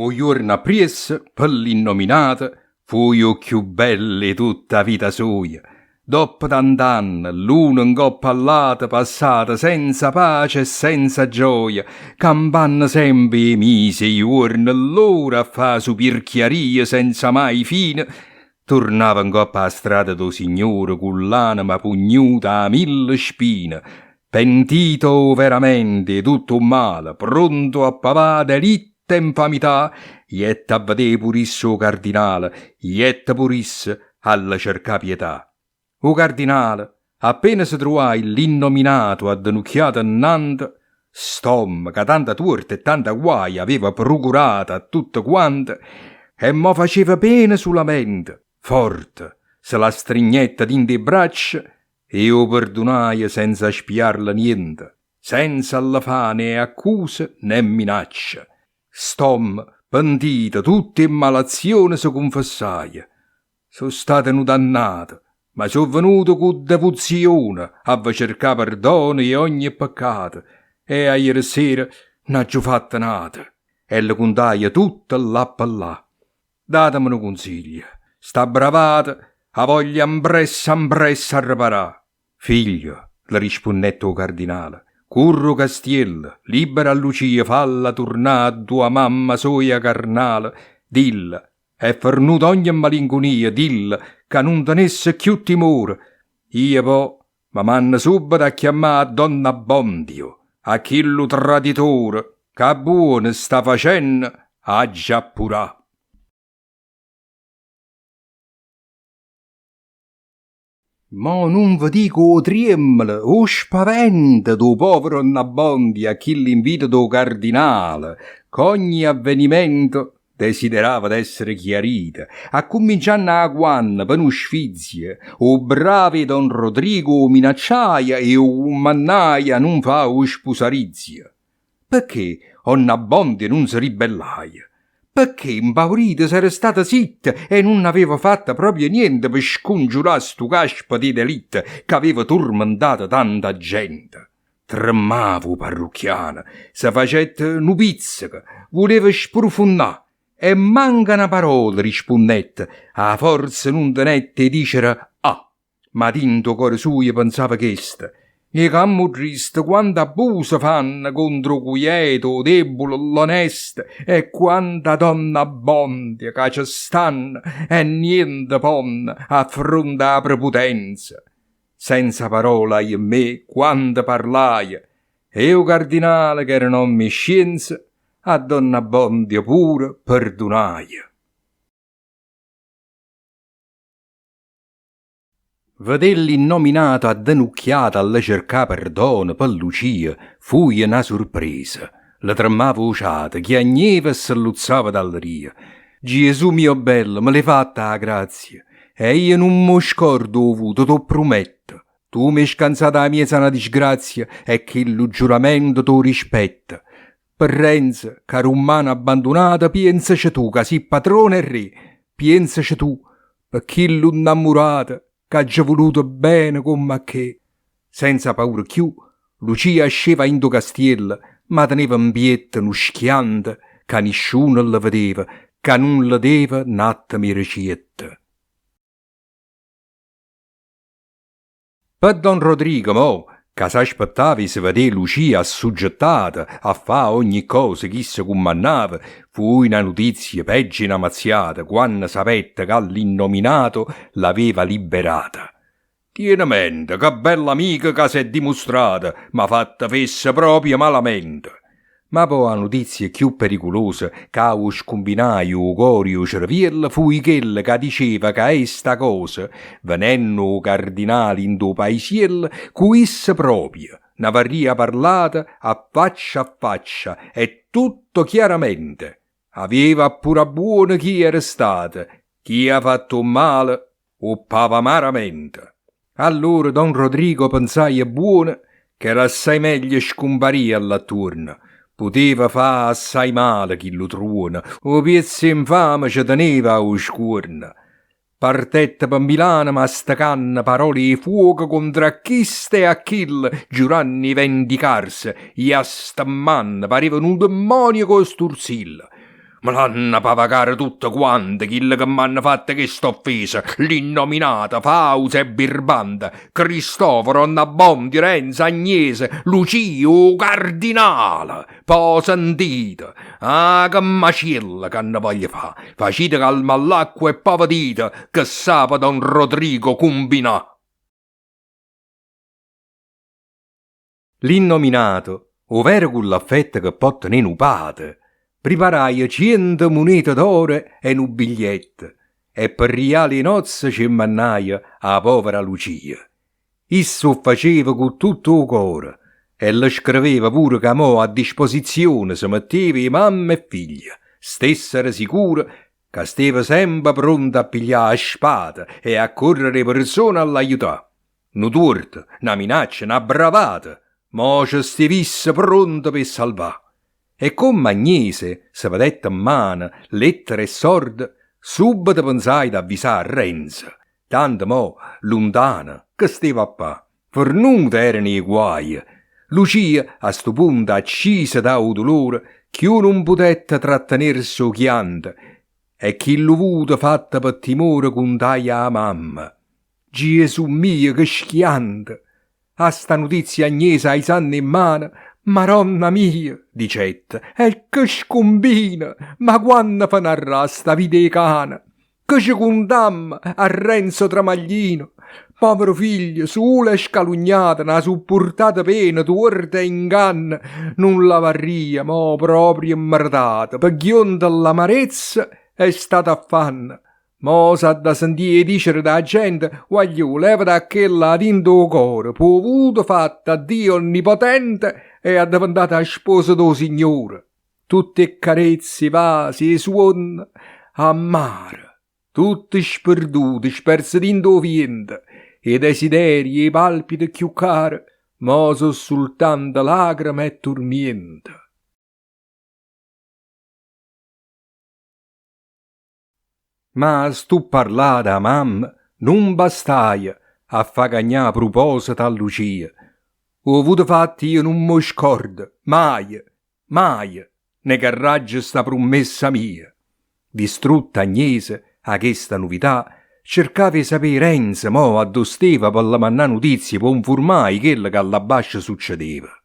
'O juorno appriesso, pe l'Innominato, fuje 'o cchiù bello 'e tutta 'a vita soja. Doppo tant'anne, l'uno 'ncopp' a ll'ato passate senza pace e senza gioia, campanno sempe 'e mise, 'e juorne, ll'ore a fa' supirchiarie senza mai fine, turnava 'ncopp' 'a strada d' 'o Signore cu ll'anema pugnuta 'a mille spine, pentito overamente 'e tutto 'o mmale, pronto a pavà delitte e 'nfamità, jette a vedé pur'isso 'o cardinale, jette pur'isso a lle cercà pietà. O cardinale, appena se truvaje l'innominato addenucchiato nnante, st'ommo ca tanta tuorte e tanta guaje aveva prucurato a tutte quante e mò faceva pena sulamente, forte se l'astrignette dint' 'e braccia e 'o perdunaje senza spiarle niente, senza lle fa né accuse né minacce. St'ommo, pentito tutt' 'e malazione se cunfessaje, So' stato nu dannato, ma so' venuto cu devuzione a ve cercà perdono 'e ogne peccato e ajere sera n'aggio fatto n'ato. E lle cuntaje tutto llà pe llà. Dateme nu cunsiglio, sta bravata 'a voglio ampressa ampressa arreparà. Figlio, le rispunnette 'o cardinale, curre 'o castiello, libera a Lucia, falla turnà addu 'a mamma soja carnale, dille, è fernuta ogne malincunia, dille ca nun tenesse cchiù timore. Io po' me manno subbeto a chiammà a Don Abbondio, a chillu traditore ca buono sta facenno aggia appurà. Mo nun ve dico 'o triemmolo, 'o spavento d' 'o povero 'Onn'Abbondio a chill'invito d' 'o cardinale, ch'ogni avvenimento desiderava d'essere chiarito, accummincianno 'a quanno, pe nu sfizio, 'o bravo 'e don Rodrigo 'o minacciaje e 'o cummannaje a nun fa' 'o spusarizio. Pecché 'Onn'Abbondio nun se ribbellaje? Pecché 'mpaurito s'era stato zitto e nun aveva fatto proprio niente pe scongiurà stu caspita 'e delitto ch'aveva turmentato tanta gente. Tremmava 'o parrucchiano, se facette nu pizzeco, vuleva sprufunnà e manco na parola rispunnette, 'a forza nun tenette 'e dicere ah. Ma dint' 'o core sujo pensava chesto, 'E cammurriste quant'abuse fanno contro 'o cuieto, 'o debule, l'onesto, e quanta donne Abbondio ca ce stanno e niente ponno a fronte 'a preputenza. Senza parola, ahimmé, quanto parlaje! E 'o cardinale, ch'era n'ommo 'e scienza, a donn'Abbondio pure perdunaje. Vedé l'innominato addenucchiato a lle cercà perdono pe Lucia fuje na surpresa, le tremmava 'o ciato, chiagneva e selluzzava d'alleria. Giesù mio bello, me l'hê fatta 'a grazia e io nun m' 'o scordo 'o vuto, t' 'o prumetto. Tu m'hê scanzato 'a miezo a na disgrazia e chillu giuramento t' 'o rispetto. Pe Renzo, ca rummane abbandunato, pienzace tu ca si' patrone e re, pienzace tu pe chillu nnammurato ch'aggio vuluto bene comm'a che. Senza paura cchiù, Lucia asceva 'a 'int' 'o castiello, ma teneva 'mpietto nu schianto ca nisciuno lle vedeva, ca nun lle deva n'attimo 'e recietto. Pe don Rodrigo mo, ca s'aspettava 'e se vedé Lucia assuggettata a fà ogni cosa ch'isso cummannava, fuje na nutizia peggio 'e na mazziata quanno sapette ca l'innominato l'aveva liberata. Tiene mente, che bell'amico ca s'è dimustrato, m'ha fatto fesso proprio malamente. Ma po' 'a nutizia cchiù periculosa ca 'o scumbinaje 'o core e 'o cerviello fuje chella ca diceva ca 'e sta cosa, venenno 'o cardinale 'int' 'o paisiello, cu isso proprio n'avarria parlato a faccia a faccia e tutto chiaramente, aveva appurà buono chi era stato, chi ha fatto 'o mmale 'o ppava amaramente. Allora don Rodrigo pensaje buono ch'era assai meglio scumparì 'a llà attuorno, puteva fa assai male chillu truono, 'o piezzo 'e 'nfame ce teneva 'o scuorno. Partette pe Milano mastecanno parole 'e fuoco contro a chisto e a chillo, giuranno 'e vendicarse, jastemmanno, pareva nu demmonio cu 'o sturzillo. Me l'hanna pavà caro tutte quante, chille che m'hanno fatto chesta offesa, l'Innominato, fauzo e birbante, Cristoforo, 'Onn'Abbondio, Renzo, Agnese, Lucia, 'o cardinale! Po' sentite, ah che maciello ca ne voglio fa! Facite calmà l'acqua e po' vedite che sape don Rodrigo cumbinà! L'Innominato, 'o vero cu l'affetto che po' tenè nu pate, priparaje ciento munete d'oro e nu biglietto e pe rialo 'e nozze c' 'e mannaje 'a povera Lucia. Isso 'o ffaceva cu tutto 'o core e le screveva pure ca mo a disposizione se metteva 'e mamma e figlia, stessero sicure ca steva sempe pronto a piglià 'a spada e a correre 'e perzona a l'aiutà. Nu tuorto, na minaccia, na bravata, mo ce stev'isso pronto p' 'e salvà. E comme Agnese se vedette 'mmano lettere e sorde, subbeto pensaje d'avvisà a Renzo. Tanto mo, luntano, che steva a fa? Fernute erano 'e guaje. Lucia, a stu punto, accisa da 'o dulore, cchiù nun putette trattenerse 'o chianto e chillu vuto fatto pe timore cuntaje 'a mamma. Giesù mio, che schianto! A sta nutizia Agnese aisanno 'e mmane, Maronna mia, dicette, e che scumbina! Ma quanno fenarrà sta vita 'e cane? Che ce cuntammo a Renzo Tramaglino? Povero figlio, sulo e scalugnato, n'ha suppurtato pene, tuorte e inganne, nun l'avarria mo proprio mmeretato, pe ghionta l'amarezza 'e st'at'affanno. Mo s'ha da sentì 'e dicere d' 'a gente, Guagliù, levate a chella 'a dint' 'o core, p' 'o vuto fatto a Dio Onnipotente è addeventata 'a sposa d' 'o Signore. Tutt' 'e ccarezze, 'e vase, 'e suonne, a mare, tutte sperdute, sperze dint' 'o viento, 'e desiderie, 'e palpite cchiù care, mo so' sultanto lacreme e turmiente. Ma stu pparlà d' 'a mamma nun bastaje a fà cagnà pruposeto a Lucia. 'O vuto fatto io nun m' 'o scordo, maje, maje, negarraggio sta prummessa mia. Distrutta Agnese 'a chesta nuvità, cercava 'e sapé Renzo mo addò steva pe le mannà nutizie p' 'o nfurmà 'e chello ca llà abbascio succedeva.